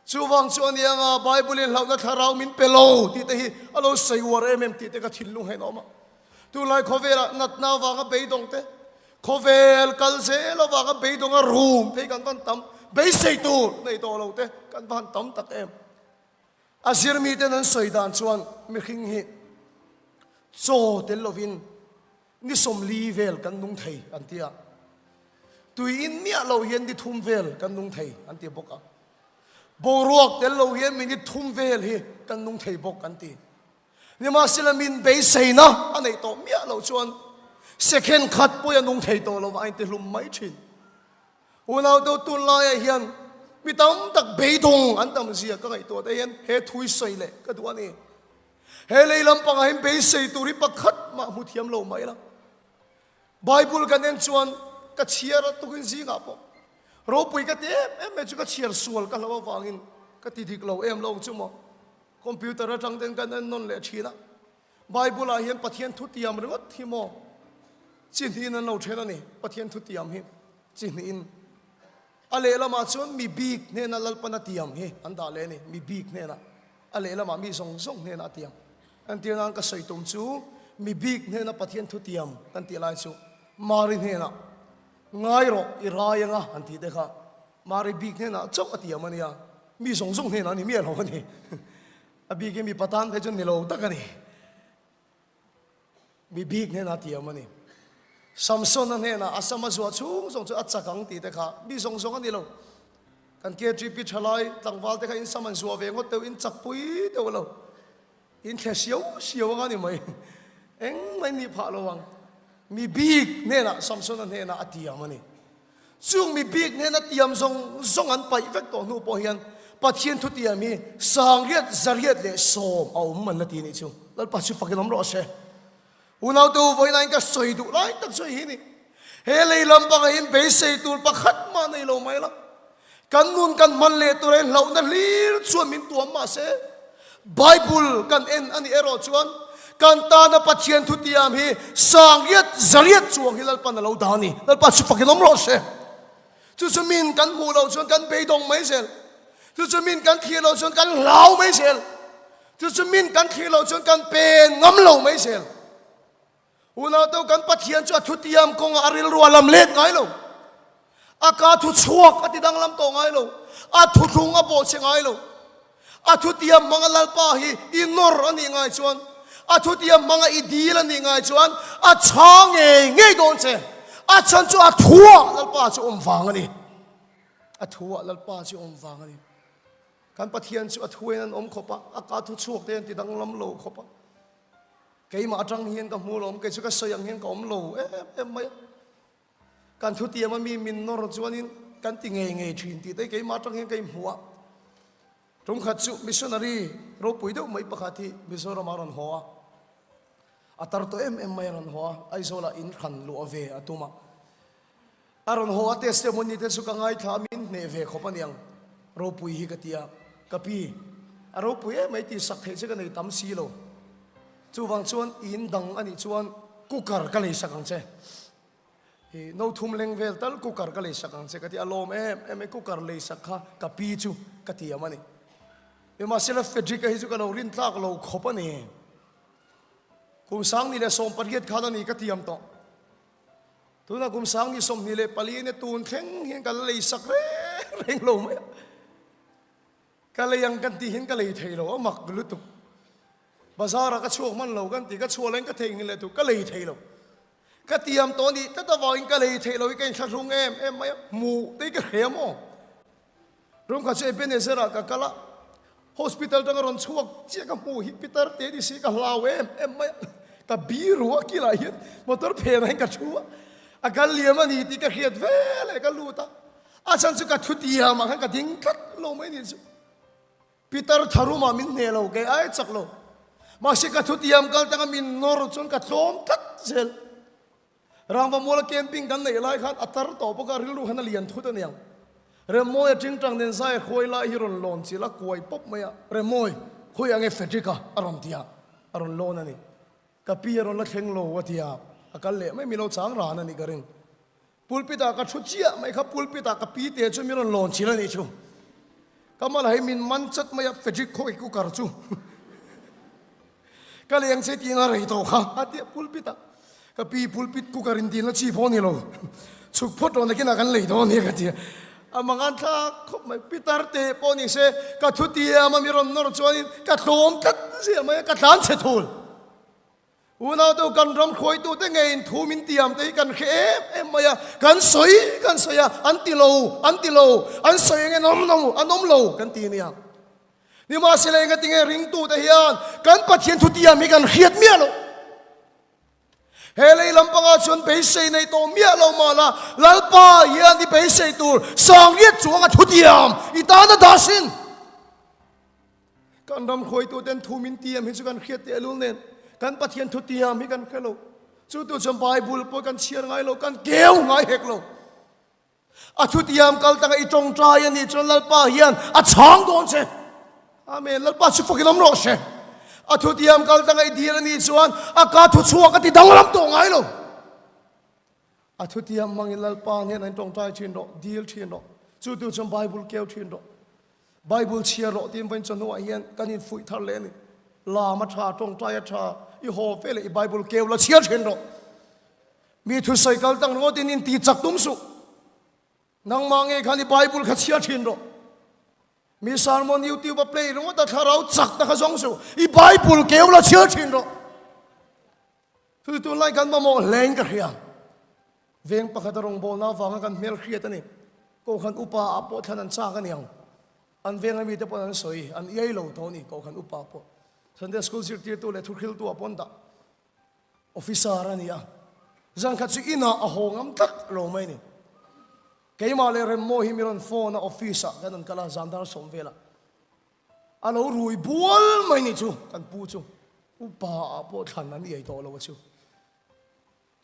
Chuvang chu a nia nga Bible in hlauhna thlarau min pe lo tih te hi a lo sawi uar em em tih te ka thinlung hian a awm a. Tunlai khawvelah natna avanga beidawng te, khawvel kal zel avanga beidawng a rum phei kan van tam, beisei tur nei tawh lo te kan van tam tak em. A zirmi ten an sawi dan chuan mihring hi chaw tel lovin ni 40 vel kan nung thei an ti a, tui in miah lo hian ni 3 vel kan nung thei an ti bawk a, boruak tel lo hian minute 3 vel hi kan nung thei bawk an ti. Nimahsela min beiseina a neih tawh miah loh chuan second khat pawh a nung thei tawh lo va, a intihlum mai thin. Unau tun laiah hian mi tam tak beidawng an tam zia ka ngaihtuah te hian he thui sawi leh ka duh a ni. He lei lampangah hian beisei tur hi pakhat mah hmu thiam lo mai la. Bible kan en chuan ka chhiar a tukin zingah pawh ropui ka ti em em mai chu ka chhiar sual ka hlauh avangin ka ti dik lo em lo ang chu maw. Computer atang ten kan en nawn leh thin a, Bible ah hian Pathian thu tiam ringawt hi maw chi hnihin an lo then a ni, Pathian thu tiam hi chi hnihin. A lehlamah chuan mi bik hnena Lalpan a tiam hi an dah leh a ni, mi bik hnena, a lehlamah mi zawng zawng hnena a tiam. Entir nan ka sawi tum chu mi bik hnena Pathian thu tiam kan tih lai chu Mari hnenah ngai rawh i rai anga han tih te kha Mari bik hnenah chauh a tiam a nia, mi zawng zawng hnenah a ni miah lo a ni. A bikin mipa tan phei chuan ni lo tak a ni. Mi bik hnenah a tiam a ni. Samson-a hnenah a sam a zuah chhung zawng chu a chak ang tih te kha mi zawng zawng a ni lo. Kan KTP thalai tlangval te kha in sam an zuah ve ngawt deuh, in chak pui deuh lo. In thle siau siau anga ni mai. Engmah in nih phah lo ang. Mi bik hnenah Samson-a hnenah a tiam a ni. Chung mi bik hnena tiam zawng zawng an paih vek tawh hnu pawh hian Pathian thutiam hi 1000, 110 a awm an la ti a nih chu. Lalpa chu fakin awm rawh se. Unaute u vawiin ka sawi duh lai tak chu hei hi ni. He lei lam bangah hian beisei tur pakhat mah nei lo mai la. Kan nun kan hman leh tur ain hlauhna hlir chuan min tuam mah se, Bible kan en a nih erawh chuan kan tana Pathian thutiam hi 1000, 100 chuang hi Lalpan a lo dah a ni. Lalpa chu fakin awm rawh se. Chu chu min kan hmuh loh chuan kan beidawng mai zel. Chu chu min kan thlir loh chuan kan hlau mai zel. Chu chu min kan thlir loh chuan kan pen ngam lo mai zel. Unau kan Pathian chu a thutiam kawngah a rilru a lam let ngai lo. A ka thu chhuak a ti danglam tawh ngai lo. A thuthlung a bawhchhe ngai lo. A thutiam hmanga Lalpa hi i nawr a nih ngai chuan, a thutiam hmanga i dil a nih ngai chuan a chhang ngei ngei dawn che. A chhan chu a thuah Lalpa chu awm vang a ni. A thuah Lalpa chu awm vang a ni. Kan Pathian chu a thuain an awm khawp a, a ka thu chhuak te an ti danglam lo khawp a. Keimah atang hian ka hmu lo, kei chu ka sawi ang hian ka awm lo em em mai a. Kan thutiam a mi min nawr chuanin kan ti ngei ngei thin tih te keimah atang hian ka inhmu a. Tumkhat chu missionary ropui deuh mai pakhat hi Mizoram a rawn haw a, a tar tawh em em mai a rawn haw a, Aizawlah in hran luah ve a tum a. A rawn haw a testimony te chu ka ngaithla a, min hneh ve khawp aniang ropui hi ka ti a, ka pi a ropui em mai tih sak theih che ka nei tam si lo, chuvang chuan in dang anih chuan cooker ka lei sak ang che. I no thum leng vel tal cooker ka lei sak ang che ka ti a lawm em em e cooker lei sak kha ka pi chu ka ti am a ni. Nimahsela Frederick-a hi chu ka lo rin tlak lo khawp a ni. Kum 18 khan a ni ka tiam tawh. Tunah kum 24 nia tun thleng hian ka la lei sak reng reng lo mai a. Ka lei ang kan tih hian ka lei thei lo a mak lutuk. Bazar ah ka chhuak hman lo kan ti, ka chhuah laiin ka theihnghilh leh tur ka lei thei lo. Ka tiam tawh nih tlat avangin ka lei theih lo hi ka inthlahrung em em mai a, hmuh te hi ka hre maw? Rum kha chu Ebenezer ah ka kal a, hospital tanga rawn chhuak chiah ka hmuh hi pitar te ni si ka hlau em em mai a, ka biru a kilah hian motor phenah hian ka thu a, a kal liam a ni tih ka hriat veleh ka lut a, a chhan chu ka thu tiam ah khan ka ding tlat lo mai ni chu. Pitar tharumah min hneh lo, kei ai chak lo. Mahse ka thutiam kal tanga min nawr chuan ka tlawm tlat zel. Rangva muala camping kan neih lai khan a tar tawh bawk a, rilru khan a lian thut a niang. Remmawi a tingtang nen zai a khuai lai hi rawn lawn chilh a, kuai pawp mai a, Remmawi, khawi ang e Frederick-a a rawn ti a, a rawn lawn a ni. Ka pi a rawn la thleng lo a ti a, a kal leh mai, mi lo chang ran a nih ka ring. Pulpit ah ka thu chiah mai kha pulpit ah ka pi te chu min rawn lawn chil a nih chu. Ka mal hei min man chat mai a Frederick khawi cooker chu ka leng che tih nga rei tawh kha a ti a pulpit ah ka pi pulpit cooker in dilna chi pawh a ni lo chhuk phawt rawh nakin ah kan lei dawn nia ka ti a a mangan thlak khawp mai pitar te pawh ni se ka thu tiam a mi rawn nawr chuanin ka tlawm tlat zel mai a ka tlan chhe thul. Unautu kan ram hruaitute ngeiin thu min tiam te hi kan hre em em mai a, kan sawi kan sawi a, an ti lo, an ti lo, an sawi eng an awm lo, an awm lo kan ti nia. Nimahsela engatinge ringtute hian kan Pathian thu tiam hi kan hriat miah loh. He lei lampangah chuan beisei nei tawh miah lo mah la, Lalpa hian i beisei tur sangriat chuanga thu tiam i tan a dah sin. Kan ram hruaituten thu min tiam hi chu kan hriat tehlul nen kan Pathian thu tiam hi kan hre lo. Chu tu chuan Bible pawh kan chhiar ngai lo, kan keu ngai hek lo. A thu tiam kal taka i tawngtai a nih chuan Lalpa hian a chhang dawn che. Amen. Lalpa chu fakin awm rawh se. A thu tiam kal taka i dil a nih chuan a ka thu chhuak a ti danglam tawh ngai lo. A thutiam hmangin Lalpa hnenah in tawngtai thin rawh, dil thin rawh. Chu tu chuan Bible keu thin rawh. Bible chhiar rawh tiin vawiin chawhnuah hian kan infuih thar leh a ni. Lam a tha, tawngtai a tha, i haw fe leh i Bible keu la chhiar thin rawh. Mi thusawi kal tang ringawtin in ti chak tum suh. Nangmah ngei khan i Bible kha chhiar thin rawh. Mi sermon YouTube a play ringawt a thlarau chakna kha zawng suh. I Bible keu la chhiar thin rawh. Chu tunlai kan mamawh hlein ka hria. Veng pakhat a rawngbawlna avanga kan hmel hriat a ni. Kohhran upa ah pawh thlan an chak a niang. An venga mite pawh an sawi, an iai lo tawh a ni Kohhran upa pawh. Sunday school zirtirtu leh thuhriltu ah pawh an dah. Officer a ni a. Zan khat chu inah a haw ngam tlat lo mai a ni. Keimah leh Remmaw hi mi rawn phone a office ah kan an kal a zan dar sawm velah. A lo rui bual mai ni chu kan pu chu upa ah pawh thlan an iai tawh lo a chu.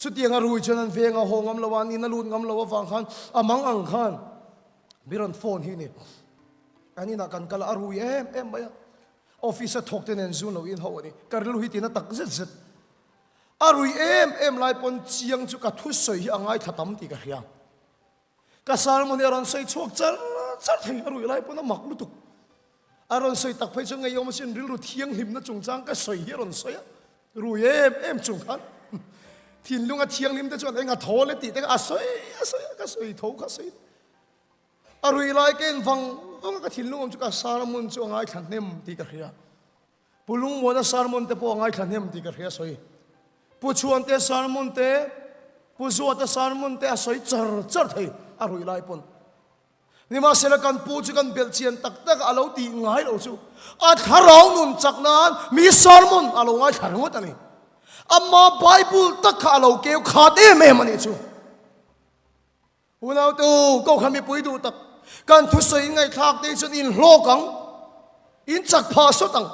Chutiang a rui chuan an veng a haw ngam lo a, an in a lut ngam lo avang khan a mang ang khan mi rawn phone hi ni. An inah kan kal a, a rui em em mai a. Office a thawk te nen zun lo in ho a ni. Ka rilru hi tina tak zet zet. A rui em em lai pawn chiang chu ka thusawi hi a ngaithla tam tih ka hria. Ka sermon hi a rawn sawi chhuak char char thei, a ruih lai pawn a mak lutuk. A rawn sawi tak phei chuan ngeiawm asin rilru thianghlimna chungchang ka sawi hi a rawn sawi a, rui em em chung khan thinlunga thianghlim te chuan eng a thawl e tih te kha a sawi a sawi a, ka sawi tho kha sawi. A ruih lai ka en vang vang a, ka thinlung awm chu ka sermon chu a ngaithla hnem tih ka hria. Pu Lungmuana sermon te pawh a ngaithla hnem tih ka hria sawi. Pu Chhuante sermon te. Pu Zuata sermon te a sawi char char thei a ruih lai pawn. Nimahsela kan pu chu kan belh chian tak tak a lo tih ngai lo chu a thlarau nun chak nan mi sermon a lo ngaithla ringawt a ni. Ama Bible tak kha a lo keu khat em em a nih chu. Unau te u, Kohhran mipui duh tak, kan thusawi in ngaihthlak te hi chuan in hlawk ang, in chak phah sawt ang.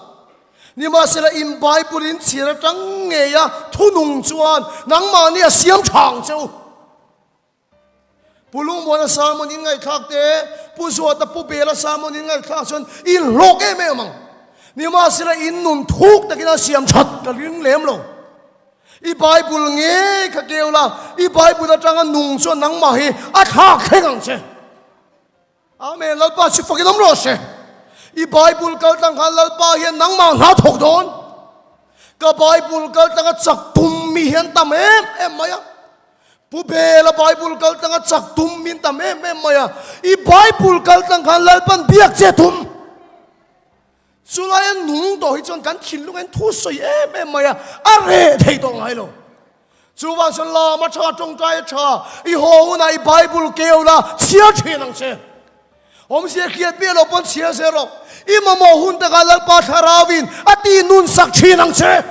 Nimahsela in Bible in chhiar atang ngei a thunung chuan nangmahni a siam tha ang che u. Pu Lungmuana sermon in ngaihthlak te, Pu Zuata Pu Bela sermon in ngaihthlak chuan in hlawk em em ang. Nimahsela in nun thuk takin a siam that ka ring lem lo. I Bible ngei kha keu la, i Bible atanga nung chuan nangmah hi a thlak thleng ang che. Amen, Lalpa chu fakin awm rawh se. I Bible kal tlang khan Lalpa hian nangmah hna thawk dawn. Ka Bible kal tlanga chak tum mi hian tam em em mai a. Pu Bela Bible kal tlanga chak tum min tam em em mai a. I Bible kal tlang khan Lalpan biak che tum. Chulai a nung tawh hi chuan kan thinlung in thu sawi em em mai a, a reh thei tawh ngai lo. Chuvang chuan lam a tha, tawngtai a tha, i haw hunah i Bible keu la chhiar thin ang che. Awmzia hriat miah lo pawn chhiar zel rawh. I mamawh hun takah Lalpa Thlarauin a ti nun sak thin ang che.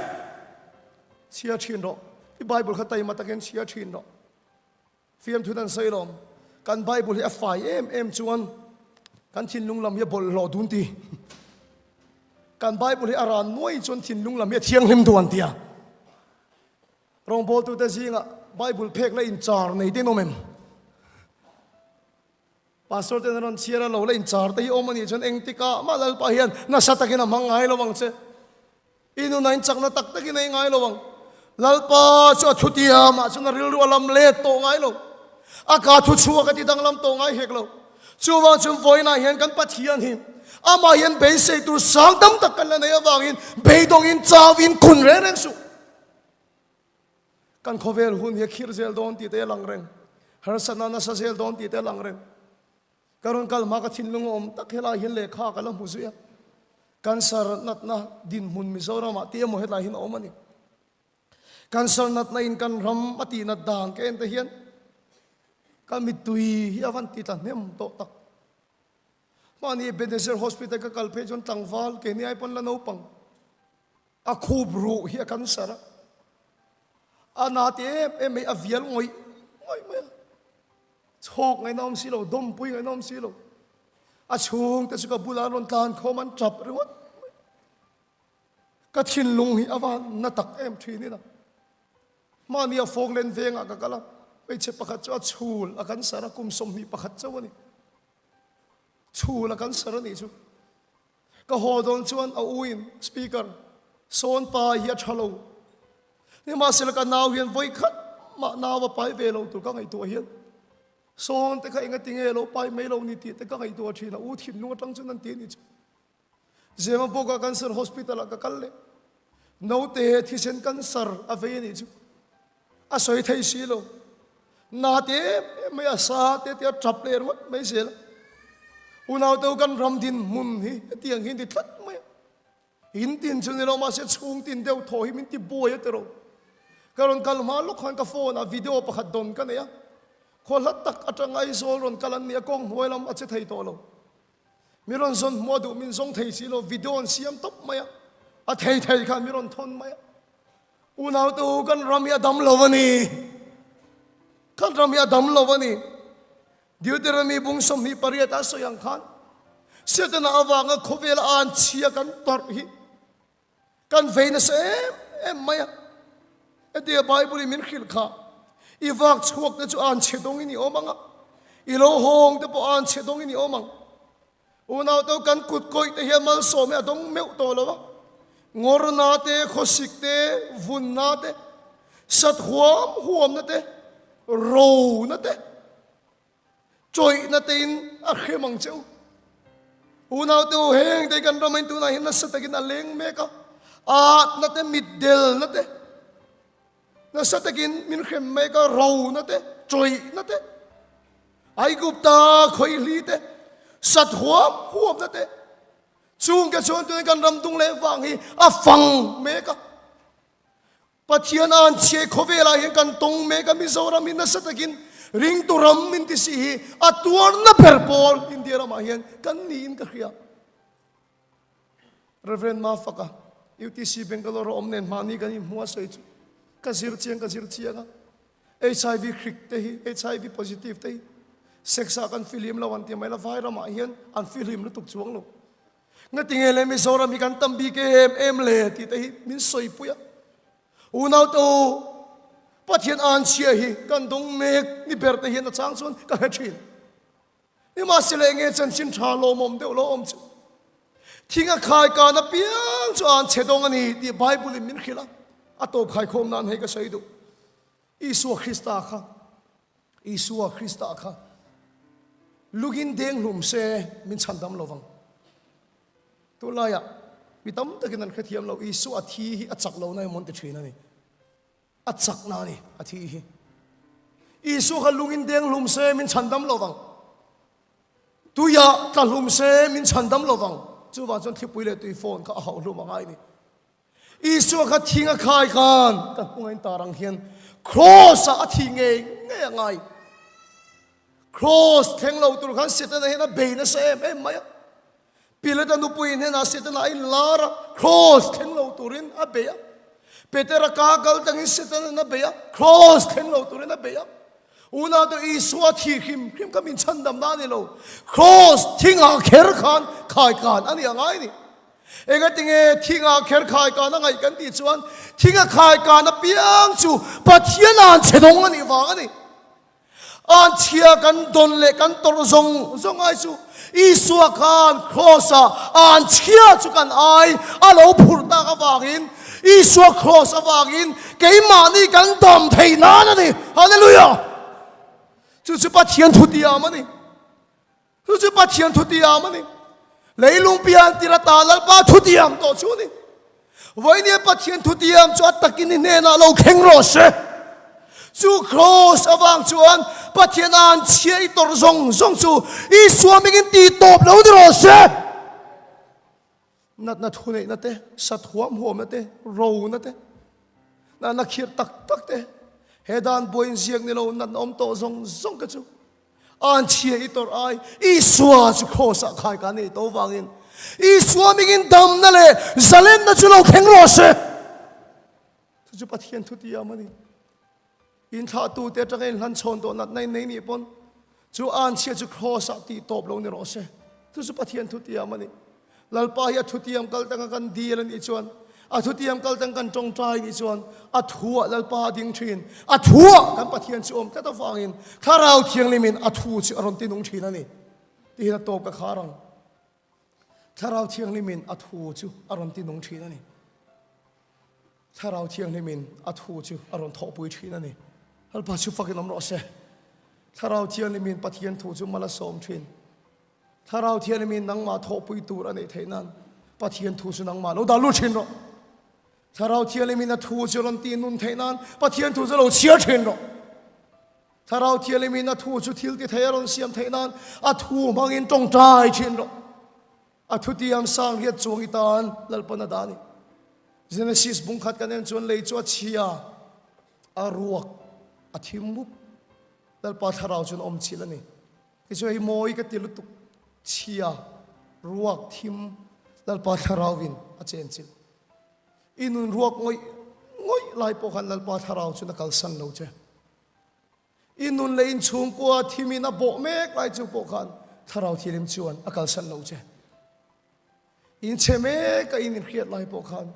Chhiar thin rawh. I Bible kha taima takin chhiar thin rawh. Fiamthut an sawi lawm. Kan Bible hi a fai em em chuan kan thinlung lam hi a bawlhhlawh dun ti. Kan Bible hi a ran nuai chuan thinlung lam hi a thianghlim duh an ti a. Rawngbawltute zingah Bible phek la inchar nei te in awm em? Pastor ten an rawn chhiar a, lo la inchar te hi awm a nih chuan engtikah mah Lalpa hian nasa takin a hmang ngai lo ang che. I nuna in chakna tak takin a i ngai lo ang. Lalpa chu a thutiam ah chuan a rilru a lam let tawh ngai lo. A ka thu chhuak a ti danglam tawh ngai hek lo. Chuvang chuan vawiinah hian kan Pathian hi amah hian beisei tur sang tam tak kan la nei avangin beidawngin chauhin kun reng reng suh. Kan khawvel hun hi a khirh zel dawn tih te a lang reng. Harsatna nasa zel dawn tih te a lang reng. Ka rawn kal hma ka thinlung a awm tak helai hian lehkha ka la hmu zui a. Cancer natna dinhmun Mizoramah tih emaw hetlai hian a awm a ni. Cancer natna in kan ram a tihnat dan ka en te hian ka mittui hi a van ti tla hnem tawh tak. Mahni Ebenezer Hospital ka kal phei chuan tlangval keini ai pawn la naupang. A khup ruh hi a cancer a, a na ti em em mai, a vial ngawih ngawih mai a, chhawk ngaihna awm si lo, dawmpui ngaihna awm si lo, a chhungte chu ka bulah an rawn tlan khawm an tap ringawt mai. Ka thinlung hi a van na tak em thin ina. Mahni a Falkland vengah ka kal a, hmeichhe pakhat chu a chhul a cancer a, kum 21 chauh a ni. Chhul a cancer a nih chu. Ka haw dawn chuan a u in speaker sawn pa hi a tha lo. Nimahsela ka nau hian vawi khat mah nau a pai ve lo tur ka ngaihtuah hian sawn te kha enga tinge lo pai mai lo ni tih te ka ngaihtuah thin a u thinlung atang chuan an ti a ni chu. Zemabawk ah cancer hospital ah ka kal leh naute thisen cancer a vei a nih chu. A sawi thei si lo. Na te em em mai a sa te te a tap leh ringawt mai zel a. Unaute kan ram dinhmun hi hetiang hi ni tlat mai a. In tin chu ni lo mahse chhung tin deuh thaw hi min ti buai a tiro. Ka rawn kal hma lawk khan ka phone ah video pakhat dawn ka nei a. Khaw hla tak atang Aizawl rawn kal an ni a kawng hnuai lam a che thei tawh lo. Mi rawn zawn hmuh a duh min zawng thei si lo video an siam tawp mai a. A thei thei khan mi rawn thawn mai a. Unaute u, kan ram hi a dam lo a ni. Kan ram hi a dam lo a ni. Deuteronomy bung 28 a sawi ang khan, Setana avanga khawvela an chhia kan tawrh hi kan vei nasa em em mai a. Hetia Bible in min hrilh kha, i vak chhuak te chu an chhe dawngin i awm ang a, i lo hawng te pawh an chhe dawngin i awm ang. Unaute kan kut kawih te hian malsawm hi a dawng meuh tawh lo a, ngawrna te, khawsik te, vunna te, sat huam huamna te, rona te, chawihna tein a hrem ang che u. Unaute u, heng te kan ramain tunah hian nasa takin a leng mek a, atna te, mitdelna te, Nasa takin min hrem mek a, rona te, chawihna te, Aigupta khawihli te, sat huam huamna te, chungte chuan tunin kan ram dung leh vang hi a fang mek a. Pathian an chhe khawvelah hian kan tawng mek a, Mizoram hi nasa takin ringtu ram min ti si hi a tuarna ber pawl India ramah hian kan niin ka hria. Rev. Mafaka, UTC Bangalore a awm nen mahni kan inhmu a sawi chu ka zir chiang ka zir chiang a, HIV hrik te hi, HIV positive te hi sex ah kan fihlim lo an ti mai la, vai ramah hian an fihlim lutuk chuang lo. Ngatinge le Mizoram hi kan tam bik em em le tih te hi min sawipui a. Unaute u, Pathian anchhia hi kan dawng mek ni ber te hian a chang chuan ka hre thin. Nimahsela enge chanchin tha lawmawm deuh lo awm chu thing a khai kan apiang chu an chhe dawng a ni tih Bible in min hrilh a, a tawp khaikhawm nan hei ka sawi duh. Isua Krista kha Isua Krista kha lugin deng hlum se min chhan dam lo vang. Tunlaiah mi tam takin an hrethiam lo Isua thi hi a chak lo na emaw an ti thin a ni. A chak na a ni a thi hi. Isua kha lungin deng hlum se min chhan dam lo vang. Tuiah tla hlum se min chhan dam lo vang. Chuvang chuan thlipui leh tui phone kha a hauh hlum a ngai a ni. Isua kha thing a khai khan ka hnunga in tar ang hian Cross ah a thi ngei ngei a ngai. Cross thleng lo tur khan Setana hian a bei nasa em em mai a. Pilata nupui hnenah Setana a inlar a, Cross thleng lo turin a bei a. Petera ka kal tangin Setana a bei a, Cross thleng lo turin a bei a. Unau te Isua thi hrim hrim kha min chhandam na a ni lo. Cross thingah kher khan khai kan a ni a ngai ni. Engatinge thinga kher khai kan a ngaih kan tih chuan thinga khai kan apiang chu Pathian an chhe dawng a nih vang a ni. An chhia kan dawn leh kan tawrh zawng zawng ai chu Isua khan Kraws ah an chhia chu kan ai a lo phurh tak avangin Isua Kraws avangin keimahni kan dam theih nan a ni. Hallelujah! Chu chu Pathian thutiam a ni. Chu chu Pathian thutiam a ni. Leilung pian tir ata Lalpa thutiam tawh chu a ni. Vawinia Pathian thutiam chu a takin i hnenah lo thleng rawh se. Chu kraws avang chuan Pathian an chhia i tawrh zawng zawng chu Isua mingin tih tawp lo ni rawh se. Natna thuneihna te, sat huam huamna te, rona te, natna khirh tak tak te, he dan buai inziak ni lo natna awm tawh zawng zawng te chu an chhia i tawrh ai Isua chu kraws ah khai ka nei to vangin Isua mingin damna leh zalenna chu lo thleng rawh se. Chu chu Pathian thutiam a ni. Inthlahtute atanga inhlan chhawn tawh natna in nei nih pawn chu anchhia chu kraws ah tih tawp lo ni rawh se. Chu chu Pathian thutiam a ni. Lalpa hi a thutiam kal tanga kan dil a nih chuan, a thutiam kal tang kan tawngtai nih chuan a thuah Lalpa a ding thin. A thuah kan Pathian chu awm tlat avangin Thlarau Thianghlimin a thu chu a rawn tinung thin a ni. Tihin a tawp ka khar ang. Thlarau Thianghlimin a thu chu a rawn tinung thin a ni. Thlarau Thianghlimin a thu chu a rawn thawhpui thin a ni. Lalpa chu fakin awm rawh se. Thlarau Thianghlimin Pathian thu chu mal a sawm thin. Thlarau Thianghlimin nangmah thawhpui tur a neih theih nan Pathian thu chu nangmah lo dah lut thin rawh. Thlarau Thianghlimin a thu chu rawn tih nun theih nan Pathian thu chu lo chhiar thin rawh. Thlarau Thianghlimin a thu chu thil ti thei a rawn siam theih nan a thu hmangin tawngtai thin rawh. A thutiang sang riat chuang i tan Lalpan a dah a ni. Genesis bung khat kan en chuan lei chu a chhia, a ruak, a thim mup. Lalpa Thlarau chuan a awm chhilh a ni. Tichuan hei mawi ka ti lutuk, chhia, ruak, thim Lalpa Thlarauin a chen chilh. I nun ruak ngawih ngawih lai pawh khan Lalpa Thlarau chuan a kalsan lo che. I nun leh inchhungkua thimin a bawh mek lai chu pawh khan Thlarau Thianghlim chuan a kalsan lo che. Inchhe mek a in inhriat lai pawh khan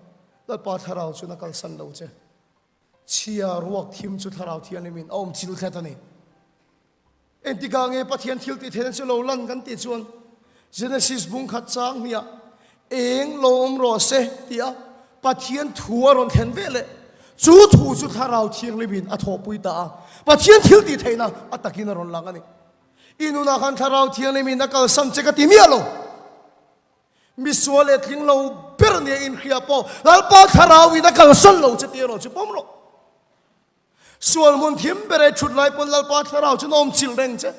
Lalpa Thlarau chuan a kalsan lo che. Chhia ruak thim chu Thlarau Thianghlimin a awm chil tlat a ni. Engtikah nge Pathian thil tih theihna chu lo lan kan tih chuan Genesis bung khat chang hniah eng lo awm rawh se tia Pathian thu a rawn thlen ve leh chu thu chu Thlarau Thianghlimin a thawhpui ta a, Pathian thil tih theihna a takin a rawn lang a ni. I nunah khan Thlarau Thianghlimin a kalsan che ka ti miah lo. Misual leh tling lo ber nia inhria pawh Lalpa Thlarauin a kalsan lo che tih erawh chu pawm rawh. Sual hmun thim ber e thut lai pawn Lalpa Thlarau chu nawm chilh reng che.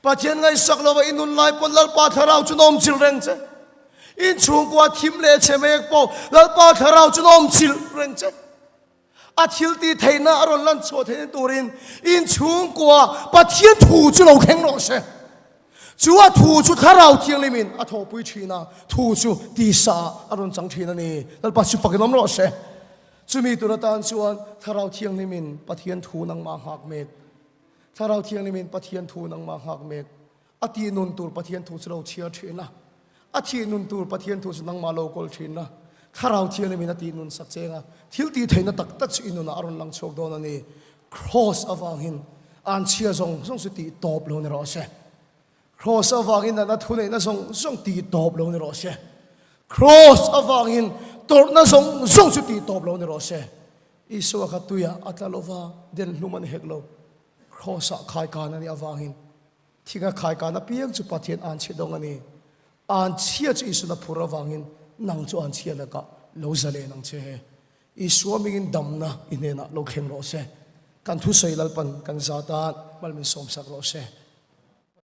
Pathian ngaihsak lova i nun lai pawn Lalpa Thlarau chu nawm chilh reng che. Inchhungkua thim leh chhe mek pawh Lalpa Thlarau chu nawm chilh reng che. A thiltih theihna a rawn lan chhuah theihna turin in chhungkua Pathian thu chu lo thleng rawh se. Chu a thu chu Thlarau Thianghlimin a thawhpui thin a, thu chu tisa ah a rawn chang thin a ni. Lalpa chu fakin awm rawh se. Chumi tur atan chuan Thlarau Thianghlimin Pathian thu nangmah nghak mek. Thlarau Thianghlimin Pathian thu nangmah nghak mek. A tih nun tur Pathian thu chu lo chhiar thin a, a thih nun tur Pathian thu chu nangmah lo kawl thin a, Thlarau Thianghlimin a tih nun sak cheng a, thil tih theihna tak tak chu i nunah a rawn lang chhuak dawn a ni. Kraws avangin an chhia zawng zawng chu tih tawp lo ni rawh se. Kraws avangin natna thuneihna zawng zawng tih tawp lo ni rawh se. Kraws avangin tawrhna zawng zawng chu tih tawp lo ni rawh se. Isua kha tuiah a tla lo va, den hlum a ni hek lo. Kraws-ah khaikan a nih avangin Thinga khaikan apiang chu Pathian anchhe dawng a ni. Anchhia chu Isuan a phur avangin nang chu anchhia lakah lo zalen ang che. Isua mingin damna i hnenah lo thleng rawh se. Kan thusawi Lalpan kan za tan mal min sawmsak rawh se.